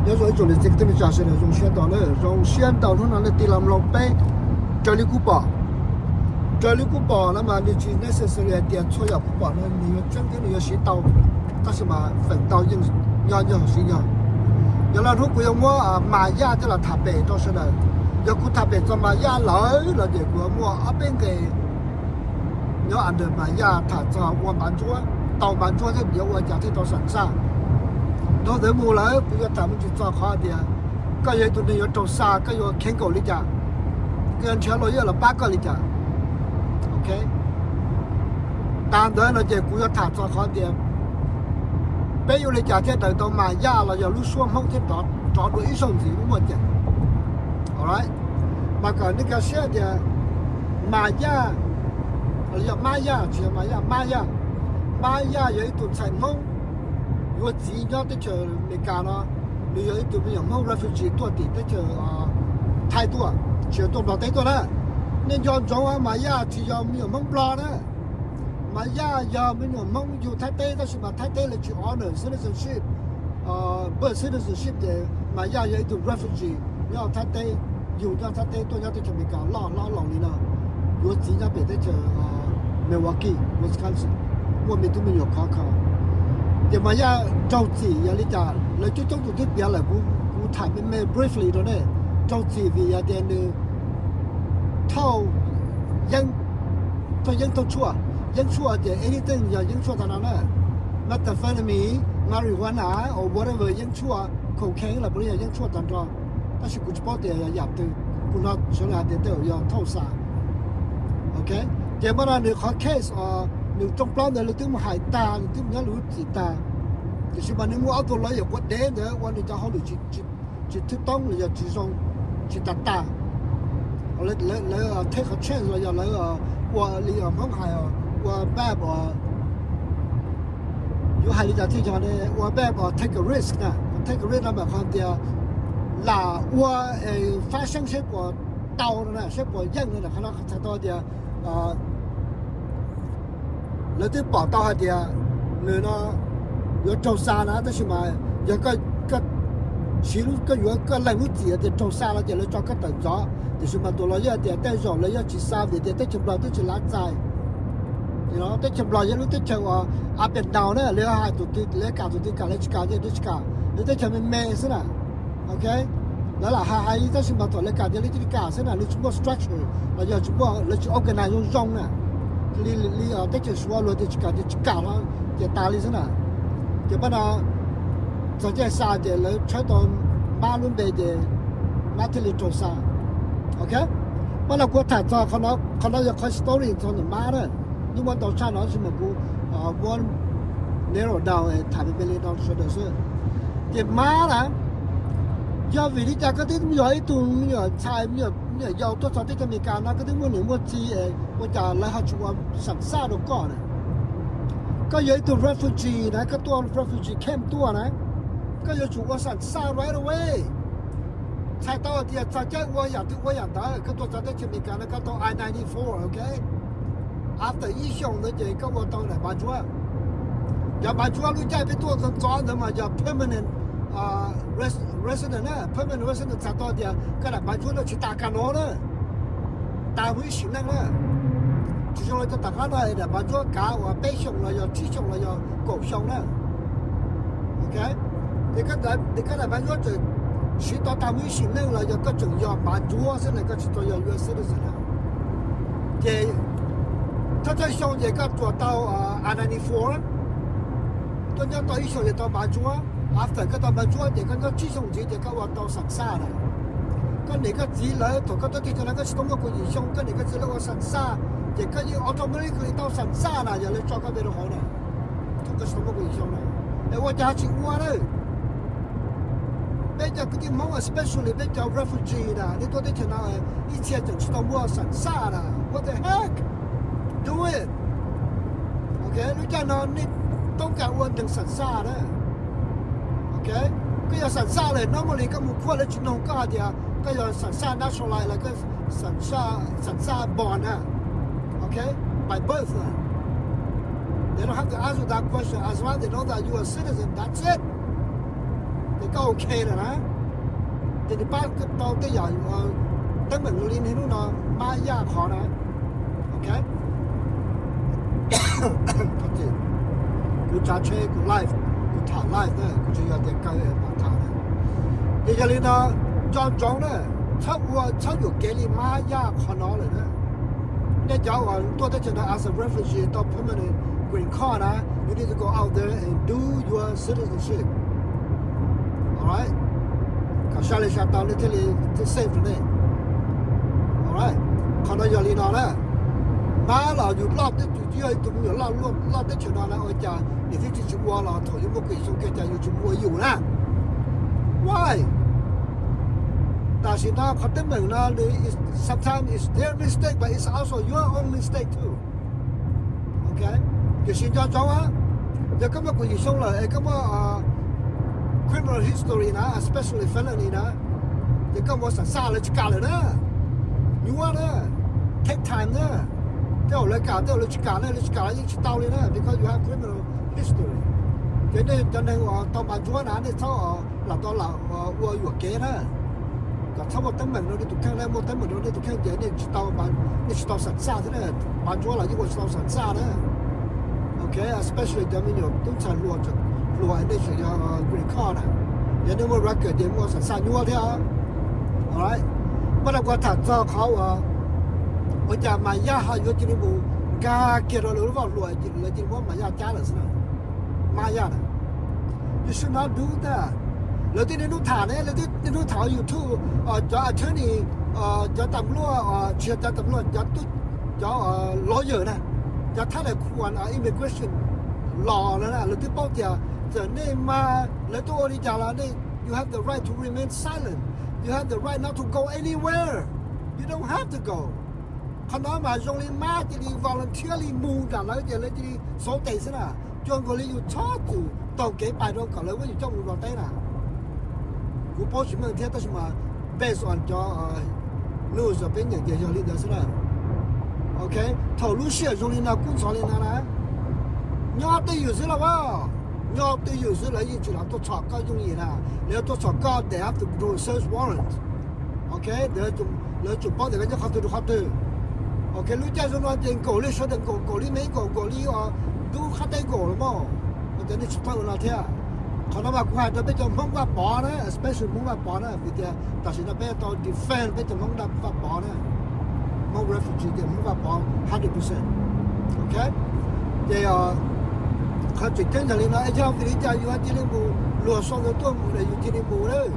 Nyob zoo ib tsoom niam txiv kwv tij neej tsa sawv daws, zoo siab ntau na, zoo siab ntau hnub no leej tij los mloog peb. Raws li kuv pom, raws li kuv pom no mas nws tsis necessary hais tias txhua yam kuv pom no nws yuav tseeb thiab nws yuav siv tau, tab sis mas feem ntau yeej nyob nyob siv nyob. Yog li hnub kuv yuav muab Mas Yaj coj los tham pem rau sawv daws. Yog kuv tham pem txog Mas Yaj lawm los ces kuv yuav muaj ob peb nqe nyob under Mas Yaj tham txog ua Mas Ntsuab, tau Mas Ntsuab thiab yuav ua cas thiaj tau xam xaj. Dhau ntawd mus lawm kuv yuav tham me ntsis txog qhov tias koj yog ib tug neeg yuav raug xa, koj yuav kheev nkaum li cas, koj yuav nrhiav lawyer los pab koj li cas. Ok, tas ntawd no ces kuv yuav tham txog qhov tias peb yuav ua li cas thiaj daws tau Mas Yaj los yog lub suab Hmoob thiab rov dua ib zaug ntxiv, muaj cas. Alright, mas kom nej nkag siab tias Mas Yaj, los yog Mab Yaj, tsis yog Mas Yaj, Mab Yaj, Mab Yaj yog ib tug ntxhais Hmoob yuav txiv nyob teb chaws Amelikas no. Nws yog ib tug me nyuam Hmoob refugee tuaj tim teb chaws Thaib tuaj, tsis yog tuaj Nplog teb tuaj na. Nej nco ntsoov, Mas Yaj tsis yog me nyuam Hmoob Nplog na. Mas Yaj yog me nyuam Hmoob yug Thaib teb, tab sis mas Thaib teb lawv tsis honor citizenship, birth citizenship, ces Mas Yaj yog ib tug refugee nyob Thaib teb, yug nyob Thaib teb tuaj nyob teb chaws Amelikas loj hlob laus li no, yuav txiv nyob pem teb chaws Milwaukee, Wisconsin, muaj me tub me nyuam khov kho. Ces Mas Yaj raug txim yog li cas, lawv coob coob tus twb piav lawm, kuv tham me me briefly rau nej. Raug txim vim yog tias nws thauj yeeb, thauj yeeb thauj tshuaj. Yeeb tshuaj ces anything yog yeeb tshuaj tag nrho na, methamphetamine, marijuana or whatever, yeeb tshuaj, cocaine los puav leej yog yeeb tshuaj tag nrho. Tab sis kuv tsis paub tias yog yam twg, kuv hnov sawv daws hais tias tej zaum yog thauj xa. Ok, ces mas no nws qhov case os, nws rooj plaub ntawd lawv twb mus hais tag, nws twb mus nyob lub txim tag, tiam sis mas nws muaj ob tug lawyer quav dev ntawd ua nws cov hauj lwm tsis thwj toob los yog tsis zoo, tsis tag tag. Lawv take a chance los yog lawv ua li Hmoob hais ua bad, yuav hais li cas thiaj yog ne, ua bad, take a risk na. Take a risk no mas qhov tias lam ua, fab seeb seb puas tau no na, seb puas yeej no na. Qhov no txhais tau tias lawv twb pom tau hais tias nws no yuav raug xa na, tab sis mas yog koj siv lub, koj yuav koj lees lub txim tias raug xa no ces lawv tso koj tawm ntxov. Tiam sis mas tus lawyer tias tej zaum lawv yuav tsis xa vim tias teb chaws Nplog twb tsis lav txais. Teb chaws Nplog yog lub teb chaws uas up and down na, lawv hais tus twg lawv kam, tus twg kam lawv tsis kam, lawv tsis kam, lawv teb chaws me me xwb na. Ok, lawv lam hais hais li, tab sis mas thaum lawv kam ces lawv cia li kam xwb na, lawv tsis muaj structure los yog tsis muaj, lawv tsis organize zoo zoo na. Li, li teb chaws Suav luag tias tsis kam ces tsis kam no, ces tas li xwb na. Ces mas no txog caij xa ces lawv tshawb tau Mab lub npe ces Mab thiaj li raug xa. Ok, mas no kuv tham txog qhov no, qhov no yog qhov story txog ntawm Mab na. Nws muaj ntau tshaj no tab sis mas kuv muab narrow down tham me me li no sawv daws xwb. Ces Mab na, yog vim li cas koj twb yog ib tug me nyuam ntxhais, me nyuam yaus tuaj txog teb chaws Amelikas no koj twb muaj niam muaj txiv es ua cas lawv ho tsis ua xam xaj rau koj na? Koj yog ib tug refugee na, koj tuaj refugee camp tuaj na, koj yuav tsum ua xam xaj right away. Txhais tau tias txog caij ua yam twg ua yam ntawd, koj tuaj txog teb chaws Amelikas no koj tau I ninety-four, ok? After ib xyoos ntawd ces koj ua tau daim npav ntsuab. Cov npav ntsuab lub caij peb tuaj ntxov ntxov ntawd mas yog permanent resident na, permanent resident txhais tau tias koj daim npav ntsuab no tsis tas kag no na, tas mus ib sim neej na. Tsis zoo li cov tom qab no daim npav ntsuab kav uas peb xyoos los yog tsib xyoos los yog kaum xyoo na. Ok, ces koj daim npav ntsuab tseem siv tau tag mus ib sim neej los yog koj tseem yog npav ntsuab xwb na, koj tsis tau yog U S citizen na. Ces thawj thawj xyoo ces koj tsuas tau I ninety-four, tuaj nyob tau ib xyoos ces tau npav ntsuab. After koj tau npav ntsuab ces koj nyob tsib xyoos ntxiv ces koj ua tau xam xaj na. Koj niam koj txiv lawv thaum koj tuaj teb chaws no koj tsis tau muaj kaum yim xyoo, koj niam koj txiv lawv ua xam xaj, ces koj yeej automatically tau xam xaj na, yog lawv tso koj npe rau hauv na. Thaum koj tsis tau muaj kaum yim xyoo na, es ua cas ho tsis ua na? Peb cov kwv tij Hmoob, especially peb cov refugee na, nej tuaj teb chaws no ib txhia tseem tsis tau muaj xam xaj na. What the heck? Do it. Ok, lub caij no nej toob kas ua nreeg xam xaj na. Ok, koj yog xam xaj lawm, normally koj mus kuaj lawv tsis noog koj hais tias koj yog xam xaj naturalized los koj xam xaj born na. Ok, by birth na. They don't have to ask you that question as long as they know that you are a citizen, that's it. Koj ok lawm na, ces nws pab tau tej yam teeb meem li niaj hnub no, mab yaj qhov na. Ok, kuv tsav tsheb kuv live, kuv tham live na, kuv tsis yog tias kaw pam tham na. Ces yog li no, nco ntsoov na, txhob ua txhob yuam kev li mab yaj qhov no lawm na. Nej cov uas tuaj teb chaws no as a refugee tau permanent green card na, you need to go out there and do your citizenship. Alright, kom sab li sab tau nej thiaj li safe rau nej. Alright, qhov no yog li no na. Mab los yus loj teb, yus yog ib tug me nyuam loj teb chaws no na, ua cas niam txiv tsis ua los thaum yus muaj kev xyoo kiag cas yus tsis ua yus na? Why? Tam sim no qhov teeb meem no nws sometimes it's their mistake but it's also your own mistake too. Ok, tiam sis nco ntsoov, yog koj muaj kaum yim xyoo lawm es koj muaj criminal history na, especially felony na, ces koj mus xam xaj lawv tsis kam lawm na. Nyuaj na, take time na. Tej zaum lawv kam, tej zaum lawv tsis kam na, lawv tsis kam lawv yeej tsis tau li na, because you have criminal history. Ces nej cov neeg uas tau npaj ntsuab na, nej txhob lam tau lam ua yuam kev na. Kom txhob muaj teeb meem rau nej tus kheej na, muaj teeb meem rau nej tus kheej ces nej tsis tau, nej tsis tau xam xaj thiab na. Npaj ntsuab los yeej ua tsis tau xam xaj na. Ok, especially cov me nyuam tub ntxhais hluas, hluas nej tseem yog green card na, yog nej muaj record ces muaj xam xaj nyuaj thiab. Alright, pab rau kuv tham txog qhov uas ua cas mas yaj ho yuav cia li mus nkag kiag rau lawv lub vaj hluas, lawv cia li muab mas yaj cab lawm xwb na. Mas yaj na, you should not do that. Lawv twb niaj hnub tham ne, lawv twb niaj hnub tham YouTube, cov attorney, cov tam luaj, tsis yog cov tam luaj, cov lawyer na, cov thab lais khuam immigration law na, lawv twb paub tias txawm nej mas lawv twb ua li cas los nej, you have the right to remain silent, you have the right not to go anywhere, you don't have to go. Qhov no mas zoo li mab cia li volunteer li mus nram lawv ces lawv cia li xauv tes xwb na. Cuag nkaus li yus txhob txwm taug kev pais rau kom lawv muab yus coj mus zos teb na. Kuv paub tsis meej thiab tab sis mas based on cov news peb nyeem ces yog li ntawd xwb na. Ok, thaum lub sij hawm zoo li no kub ntxhov li no na, nyob twj ywm xwb los as, nyob twj ywm xwb lawv yeej tsis los tuaj txhom koj yooj yim na. Lawv tuaj txhom koj they have to do search warrant. Ok, lawv tsum paub tias koj nyob qhov twg rau qhov twg. Ok, lub caij zoo no ces nkaum li sawv daws nkaum, nkaum li me nkaum, nkaum li os, dub qab teb nkaum los mas. Ua cas nej tsis txawj ua no thiab? Qhov no mas kuv hais rau peb cov Hmoob Vaj Pov na, especially Hmoob Vaj Pov na, vim tias tam sim no peb tau defend peb cov Hmoob Vaj Pov na. Hmoob refugee ces Hmoob Vaj Pov hundred percent. Ok, ces qhov tseem ceeb yog li no, yog vim li cas yus cia li mus, luag sau ntawv tuaj mus na yus cia li mus lawm.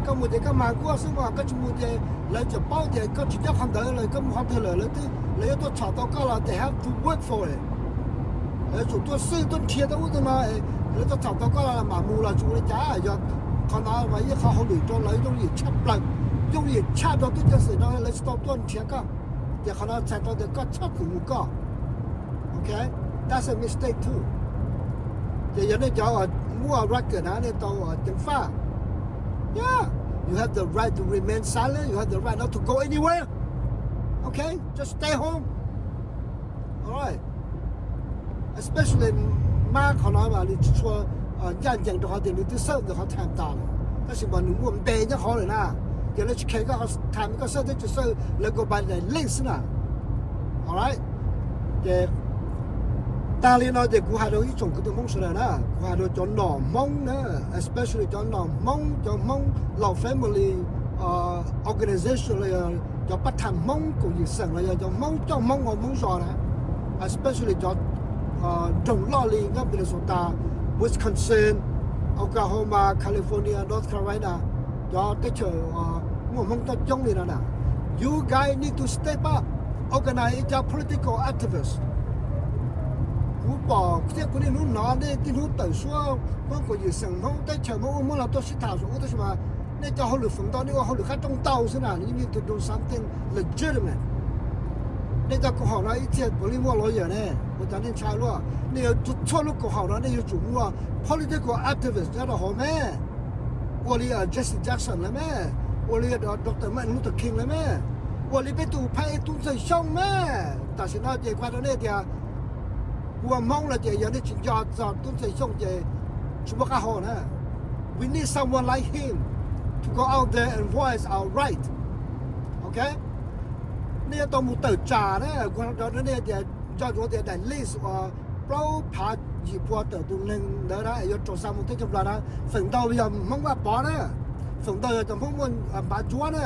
Koj mus ces koj mag kuaj xwb mas, koj tsis mus ces lawv tseem paub tias koj tsis nyob qhov ntawd lawm, koj mus qhov twg lawm lawv twb, lawv yuav tuaj txhom tau koj los they have to work for it. Lawv tsum tuaj xwb tuaj nrhiav tau ub tau no, lawv tuaj txhom tau koj los mam mus los tsis ua li cas. Yog qhov no mas yeej qhov hauj lwm rau lawv yooj yim tshaj plaws, yooj yim tshaj rau tub ceev xwm no lawv tsis tau tuaj nrhiav koj. Ces qhov no txhais tau tias koj txhob txwm mus koj. Ok, that's a mistake too. Ces yog nej cov muaj record na nej tau ceev faj. Yeah, you have the right to remain silent, you have the right not to go anywhere. Ok, just stay home. Alright. Especially mab qhov no mas nws tsis tshua ncaj ncees rau qhov tias nws twb xawb ntawm qhov time tas lawm, tab sis mas nws muaj npe nyob hauv lawm na. Ces lawv tsis care koj time koj xawb thiab tsis xawb, lawv go by the link xwb na. Alright, ces tag li no ces kuv hais rau ib tsoom kwv tij Hmoob sawv daws na, kuv hais rau cov nom Hmoob na, especially cov nom Hmoob, cov Hmoob laus family organization los yog cov pab tham Hmoob kaum yim xeem los yog cov Hmoob coj Hmoob ua Hmoob zos na, especially cov nroog loj li nyob Minnesota, Wisconsin, Oklahoma, California, North Carolina, cov teb chaws muaj Hmoob coob coob li no na, you guys need to step up, organize ib co political activist. Kuv pom thiab kuv niaj hnub hnov nej tib hnub tawm suab Hmoob kaum yim xeem, Hmoob teb chaws, Hmoob ub Hmoob no tuaj sib tham saum ub, tab sis mas nej cov hauj lwm feem ntau nej ua hauj lwm qab rooj ntau xwb na, you need to do something legitimate. Nej cov koom haum no ib txhia puav leej muaj lawyer ne, ua cas nej ntshai luaj? Nej yuav tsum, txhua lub koom haum no nej yuav tsum muaj political activist nyob rau hauv me. Ua li Jesse Jackson lawm me, ua li Doctor Martin Luther King lawm me, ua li peb tus phab ej Tub Ntxawg Xyooj me. Tam sim no ces kuv hais rau nej tias, ua Hmoob los ces yog nej tsis nco txog Tub Ntxawg Xyooj ces tsis muaj qab hau na. We need someone like him to go out there and voice our right. Ok, nej yuav tau mus tawm tsam na, kuv hais rau nej tias, nco ntsoov tias daim list uas plaub phav yim pua tawm tus neeg ntawd na yuav rau xa mus teb chaws Nplog na, feem ntau yog Hmoob Vaj Pov na, feem ntau yog cov Hmoob muaj npav ntsuab na,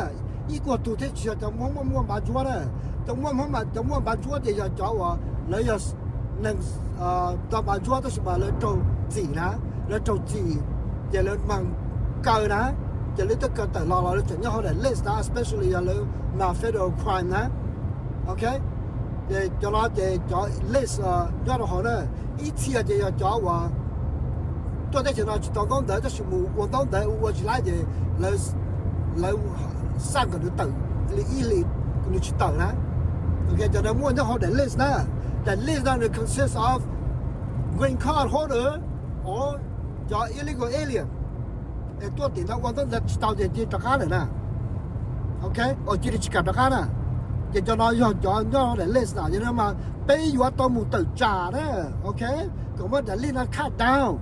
ib puas tus thiab tsis yog cov Hmoob muaj npav ntsuab na. Cov muaj, cov muaj npav ntsuab ces yog cov uas lawv yog neeg nto npav ntsuab tab sis mas lawv raug txim na, lawv raug txim ces lawv mas kaw na, ces lawv twb kaw tawm los los lawv tseem nyob hauv daim list na, especially yog lawv mas federal crime na. Ok, ces cov no ces cov list nyob rau hauv na, ib txhia ces yog cov uas tuaj teb chaws no tsis tau ntaub ntawv tab sis mus ua ntaub ntawv ua ua tsis laib ces lawv, lawv xaj kom nws tawm li ib hlis, nws tsis tawm na. Ok, cov no muaj nyob hauv daim list na. Daim list no nws consist of green card holder or cov illegal alien es tuaj tim no ua ntaub ntawv tsis tau ces cia li rov qab lawm na. Ok, cia li tsis kam rov qab na. Ces cov no yog cov nyob hauv daim list na, yog li no mas peb yuav tau mus tawm tsam na. Ok, kom muab daim list no cut down.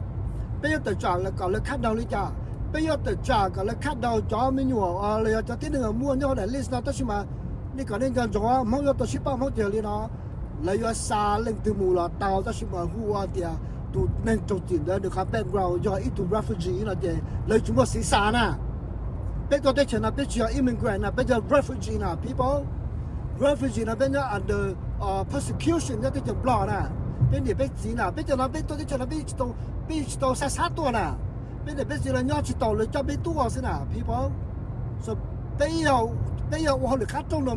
Peb yuav tawm tsam kom lawv cut down li cas? Peb yuav tawm tsam kom lawv cut down cov me nyuam los yog cov tib neeg muaj nyob hauv daim list no tab sis mas nej kom nej nco ntsoov, Hmoob yuav tau sib pab Hmoob ces yog li no, lawv yuav xa leej twg mus los tau tab sis mas hu ua tias tus neeg raug txim ntawd nws qhov background yog ib tug refugee no ces lawv tsis muaj xiv xa na. Peb tuaj teb chaws no peb tsis yog immigrant na, peb yog refugee na people. Refugee no peb nyob under persecution nyob teb chaws Nplog na. Peb niam peb txiv na, peb cov no peb tuaj teb chaws no peb tsis tau xa xab tuaj na. Peb niam peb txiv lawv nyob tsis tau lawv coj peb tuaj xwb na people. So peb, peb yog ua hauj lwm qab rooj rau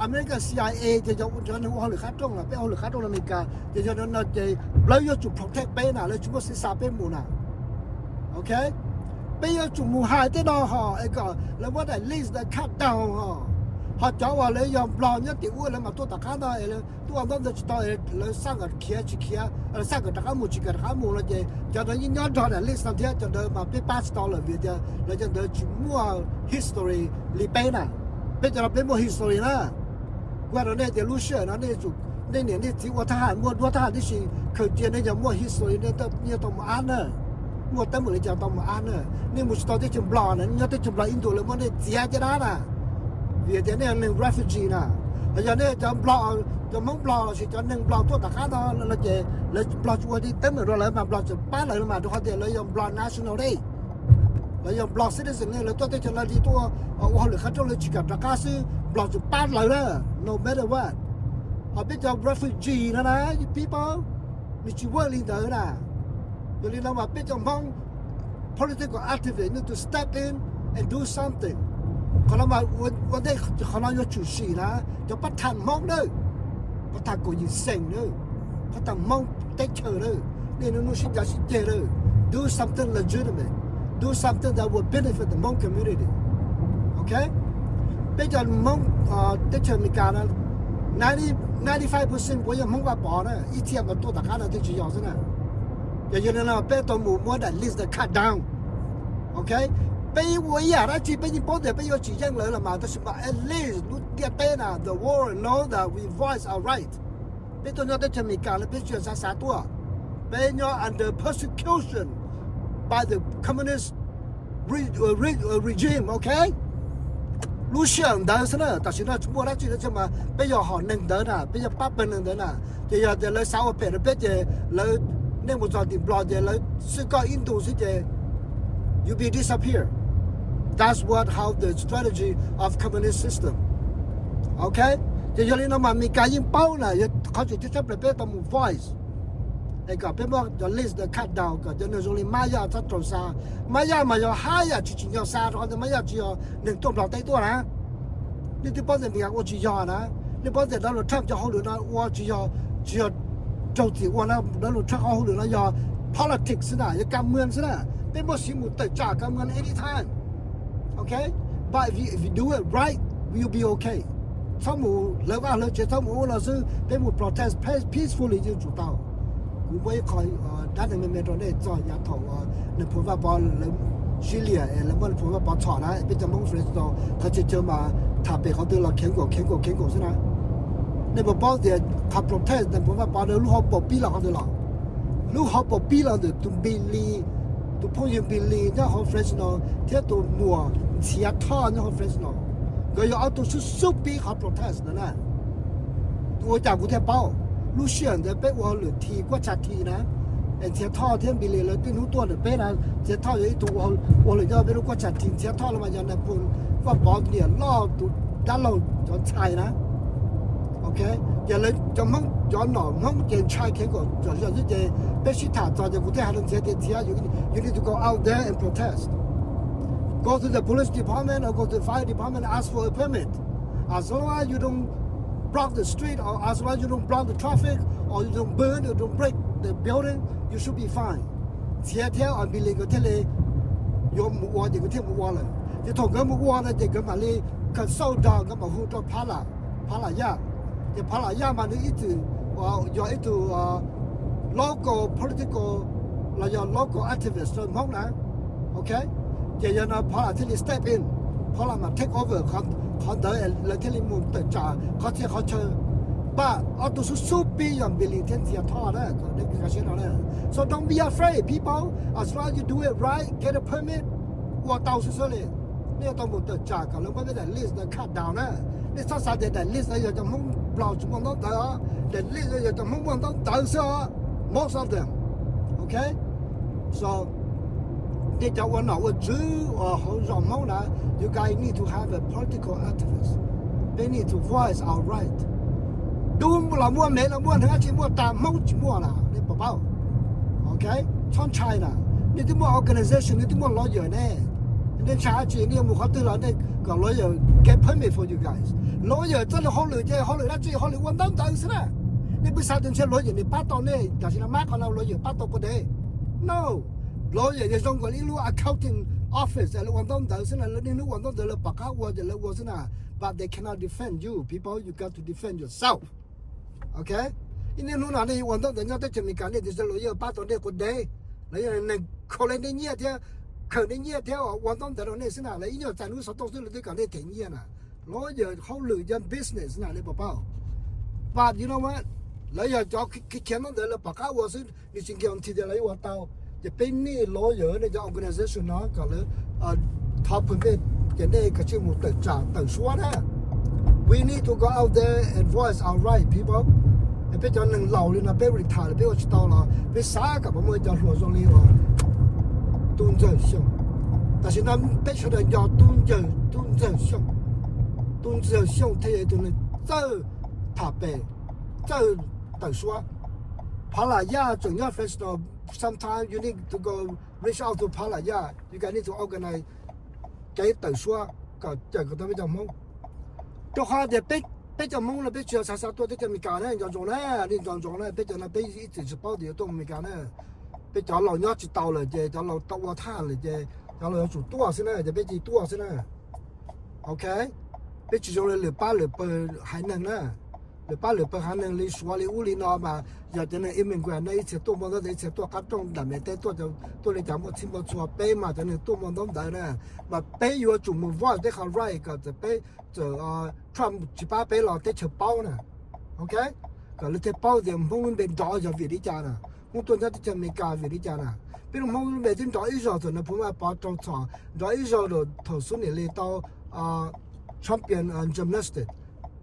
Amelikas, American C I A ces yog cov neeg ua hauj lwm qab rooj na, peb ua hauj lwm qab rooj rau Amelikas ces yog no ces lawv yuav tsum protect peb na, lawv tsis muaj xiv xa peb mus na. Ok, peb yuav tsum mus hais tej no ho es kom lawv muab daim list ntawd cut down ho. Ho cov uas lawv yog Nplog nyob tim ub lawv mas tuaj tom qab no es lawv tuaj ua ntaub ntawv tsis tau es lawv xaj kom khiav tsis khiav, lawv xaj kom rov qab mus tsis kam rov qab mus no ces cov ntawd yeej nyob nrog daim list no thiab, cov ntawd mas peb pab tsis tau lawm vim tias lawv cov ntawd tsis muaj history li peb na. Peb cov no peb muaj history na. Kuv hais rau nej tias lub sij hawm no nej niam nej txiv ua thab ham muaj duab thab ham tib si, khaws cia nej yog muaj history nej yeej tau mus ab na. Muaj teeb meem li cas tau mus ab na. Nej mus tsis tau teb chaws Nplog na, nyob teb chaws Nplog ib ntus lawv muab nej txiav caj dab na, vim tias nej yog neeg refugee na. Yog nej cov Nplog, cov Hmoob Nplog lossis cov neeg Nplog tuaj tom qab no no ces lawv Nplog tsis ua li teeb meem rau lawv mas Nplog tseem pab lawv mas rau qhov tias lawv yog Nplog national ne, lawv yog Nplog citizen ne, lawv tuaj teb chaws no li tuaj ua hauj lwm qab rooj, lawv tsis kam rov qab xwb Nplog tseem pab lawv na, no matter what. Ho peb cov refugee no na, people, nws tsis work li ntawd na. Yog li no mas peb cov Hmoob political activist need to step in and do something. Qhov no mas ua ntej qhov no yuav tsum sim na, cov pab tham Hmoob na, pab tham kaum yim xeem na, pab tham Hmoob teb chaws na, nej nug nug sib cav sib ceg na, do something legitimate, do something that will benefit the Hmong community. Ok, peb cov Hmoob teb chaws Amelikas no, ninety five percent puav yog Hmoob Vaj Pov na, ib txhia mas tuaj tom qab no thiaj tsis yog xwb na. Ces yog li no peb tau mus muab daim list cut down. Ok, peb ua ib yam dab tsi peb yeej paub tias peb yuav tsis yeej lawv los mas tab sis mas at least lub ntiaj teb na, the world know that we voice our right. Peb tuaj nyob teb chaws Amelikas no peb tsis yog xav xav tuaj, peb nyob under persecution by the communist regime, ok. Lub sij hawm ntawd xwb na, tam sim no tsis muaj dab tsi lawm mas peb yog hom neeg ntawd na, peb yog pab pawg neeg ntawd na. Ces yog tias lawv xav ua phem rau peb ces lawv, nej mus txog tim Nplog ces lawv xwb koj ib ntus xwb ces you be disappear. That's what how the strategy of communist system. Ok, ces yog li no mas Amelikas yeej paub na, yog qhov tseem ceeb tshaj plaws peb tau mus voice es kom peb muab cov list cut down kom cov neeg zoo li Mab Yaj txhob raug xa. Mab Yaj mas yog haj yam tsis tsim nyog xa rau qhov tias Mab Yaj tsis yog neeg tuaj Nplog teb tuaj na. Nej twb paub tias Amelikas ua tsis yog na. Nej paub tias Donald Trump cov hauj lwm no ua tsis yog, tsis yog raug txim ua na. Donald Trump qhov hauj lwm no yog politics xwb na, yog kas muas xwb na. Peb muab siv mus tawm tsam kas muas any time. Ok, but if you do it right, we will be ok. Txhob mus hlawv vaj hlawv tsev, txhob mus ub no xwb, peb mus protest peacefully yeej tsum tau. Kuv muab ib qho dab neeg me me rau nej txog yav thaum Nais Phoo Vaj Pov lawv sib liam es lawv muab Nais Phoo Vaj Pov txhom na, peb cov Hmoob Fresh tau qhov chaw chaw mas tham pem qhov twg los kheev nkaum kheev nkaum kheev nkaum xwb na. Nej puas paub tias qhov protest Nais Phoo Vaj Pov lub hauv paus pib los qhov twg los? Lub hauv paus pib los ntawm tus npis lis tus phooj ywg Billy nyob hauv Fresno thiab tus muam Ntxhiav Thoj nyob hauv Fresno, nkawd yog ob tug xub xub pib qhov protest no na. Ua cas kuv thiaj paub? Lub sij hawm ntawd peb ua hauj lwm thi kuab tshaj thi na, es Ntxhiav Thoj thiab Billy lawv twb hnub tuaj ntawm peb na. Ntxhiav Thoj yog ib tug ua hauj lwm nyob peb lub kuab tshaj thi. Ntxhiav Thoj los mas yog nais phoo Vaj Pov niam loj tus dab laug cov ntxhais na. Ok, ces lawv cov Hmoob cov nom Hmoob ces ntshai kheev kom txom nyem xwb ces peb sib tham txog ces kuv thiaj hais rau Ntxhiav tias, Ntxhiav, you need to go out there and protest. Go to the police department or go to the fire department and ask for a permit. As long as you don't block the street or as long as you don't block the traffic or you don't burn or don't break the building, you should be fine. Ntxhiav thiab Billy nkawd thiaj li yuav mus ua ces nkawd thiaj mus ua lawm. Ces thaum nkawd mus ua no ces nkawd mam li khawm xauj dag nkawd mam hu rau Phav Lam, Phav Lam Yaj. Ces Phav Lam Yaj mas nws ib txwm yog ib tug local political los yog local activist rau Hmoob na. Ok, ces yog no Phav Lam thiaj li step in, Phav Lam mas take over qhov ntawd, lawv thiaj li mus tawm tsam qhov txhia qhov chaw. But ob tug xub xub pib yog Billy thiab Ntxhiav Thoj na, kom nej kawm siab no na. So don't be afraid, people. As long as you do it right, get a permit, ua tau xwb xwb li. Nej yuav tau mus tawm tsam kom lawv muab peb daim list ntawd cut down na. Nej txhob xav tias daim list ntawd yog cov Hmoob Nplog tsis muaj ntaub ntawv os, daim list ntawd yog cov Hmoob muaj ntaub ntawv xwb os, most of them. Ok, so nej cov ua nom ua tswv uas hauv zos Hmoob na, you guys need to have a political activist. They need to voice our right. Dub los muaj, me los muaj, neeg dab tsi muaj, tas Hmoob tsis muaj na, nej puas paub? Ok, txhob ntshai na. Nej twb muaj organization, nej twb muaj lawyer ne. Nej ntshai dab tsi? Nej yuav mus qhov twg los nej kom lawyer get permit for you guys. Lawyer txoj hauj lwm ces hauj lwm dab tsi? Hauj lwm ua ntaub ntawv xwb na. Nej pheej xav tias ntshe lawyer nws pab tau nej, tam sim no mab qhov no lawyer pab tau puas ntev? No, lawyer yog zoo nkaus li ib lub accounting office es lawv ua ntaub ntawv xwb na, lawv niaj hnub ua ntaub ntawv, lawv pom qab ua ces lawv ua xwb na. But they cannot defend you, people, you got to defend yourself. Ok, ib niaj hnub no nej ua ntaub ntawv nyob teb chaws Amelikas, nej tias lawyer pab tau nej quav dev, lawv yog neeg khaws nej nyiaj thiab, khaws nej nyiaj thiab ua ntaub ntawv rau nej xwb na, lawv ib nyuag txais lub xov tooj xwb lawv twb kom nej them nyiaj na. Lawyer hauj lwm yog business na, nej puas paub? But you know what, lawv yog cov khiav ntaub ntawv, lawv pom qab ua xwb, nws tsis guarantee tias lawv yuav ua tau. Ces peb nej lawyer, nej cov organization no kom lawv thov permit, ces nej kav tsij mus tawm tsam tawm suab na. We need to go out there and voice our right, people. Peb cov neeg laus li no, peb retire lawm, peb ua tsis tau los peb xav kom puas muaj cov hluas zoo li uas Tub Ntxawg Xyooj. Tam sim no peb sawv daws nco Tub Ntxawg, Tub Ntxawg Xyooj. Tub Ntxawg Xyooj thiaj yog ib tug neeg txawj tham pem, txawj tawm suab. Phav Lam Yaj tseem nyob Fresno, sometimes you need to go reach out to Phav Lam Yaj, you guys need to organize kev tawm suab kom cawm kom tau peb cov Hmoob. Rau qhov tias peb cov Hmoob no peb tsis yog xav xav tuaj teb chaws Amelikas na, nco ntsoov na, nej nco ntsoov na, peb cov no peb ib txwm tsis paub tias yuav tuaj Amelikas na. Peb cov laus nyob tsis tau lawm ces cov laus tau ua thaj lawm ces cov laus yuav tsum tuaj xwb na, ces peb cia li tuaj xwb na. Ok, peb tsis zoo li lwm pab lwm pawg haiv neeg na. Lwm pab lwm pawg haiv neeg li Suav li ub li no mas yog cov neeg immigrant na, ib txhia tuaj muaj ntaub ntawv, ib txhia tuaj qab rooj nram Mes Teb tuaj, tuaj li cas muaj txhij muaj txhua. Peb mas cov neeg tuaj muaj ntaub ntawv na, mas peb yuav tsum mus voice peb qhov right kom txawm peb, txawm Trump tsis pab peb los teb chaws paub na. Ok, kom lawv thiaj paub tias Hmoob lub npe nrov yog vim li cas na, Hmoob tuaj nyob teb chaws Amelikas vim li cas na. Peb lub Hmoob lub npe twb nrov ib zaug thaum nws phu maj pov rau txhom, nrov ib zaug thaum xub niam li tau champion gymnastic.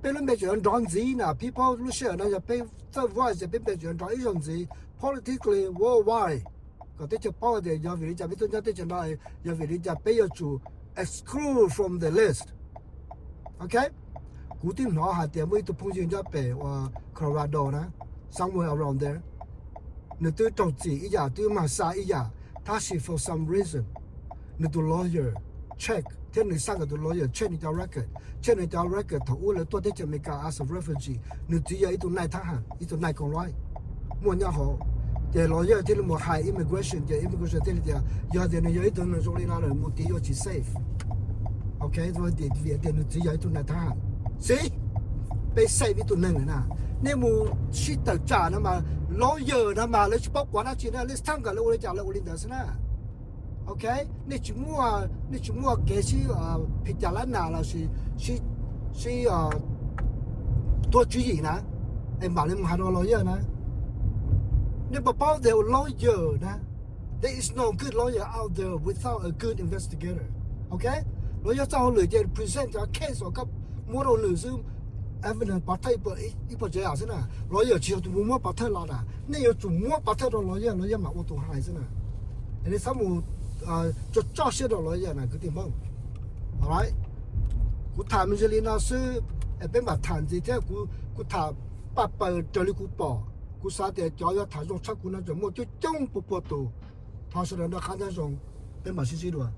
Peb lub npe tseem yuav nrov ntxiv na, people, lub sij hawm no yog peb txawj voice ces peb npe tseem yuav nrov ib zaug ntxiv politically worldwide, kom teb chaws paub tias yog vim li cas peb tuaj nyob teb chaws no, yog vim li cas peb yuav tsum exclude from the list. Ok, kuv twb hnov hais tias muaj ib tug phooj ywg nyob pem uas Colorado na, somewhere around there, nws twb raug txim ib yam, twb mag xa ib yam, tab sis for some reason nws tus lawyer check thiab nws xa kom tus lawyer check nws cov record, check nws cov record thaum ub lawv tuaj teb chaws Amelikas as a refugee, nws txiv yog ib tug nai thab ham, ib tug nai koom luaib muaj nyob hauv. Ces lawyer thiaj li mus hais immigration, ces immigration thiaj li tias yog tias nws yog ib tug neeg zoo li no lawm mus tid yuav tsis safe. Ok, vim tias nws txiv yog ib tug nai thab ham. See, peb safe ib tug neeg lawm na. Nej mus sib tawm tsam no mas, lawyer no mas lawv tsis paub quav dab tsi na, lawv txhaj kom lawv ua li cas lawv ua li ntawd xwb na. Ok, nej tsis muaj, nej tsis muaj kev sib phim cas lab nas los sis sib tuav tswv yim na, es mam li mus hais rau lawyer na. Nej puas paub tias lawyer na, There is no good lawyer out there without a good investigator. Ok, lawyer txoj hauj lwm ces present cov case uas koj muab rau nws xwb, evidence pov thawj ib puas tsev yam xwb na. Lawyer tsis yog tus mus muab pov thawj los na, nej yuav tsum muab pov thawj rau lawyer, lawyer mam ua tus hais xwb na. Nej txhob mus tso tso siab rau lawyer na kwv tij Hmoob. Kuv tham me ntsis li no xwb, peb mam tham ntxiv thiab. Kuv tham paj paws raws li kuv pom, kuv xav tias cov yuav tham zoo tshaj kuv no tseem muaj coob coob puas puas tus. Thov sawv daws noj qab nyob zoo, peb mam sib ntsib dua.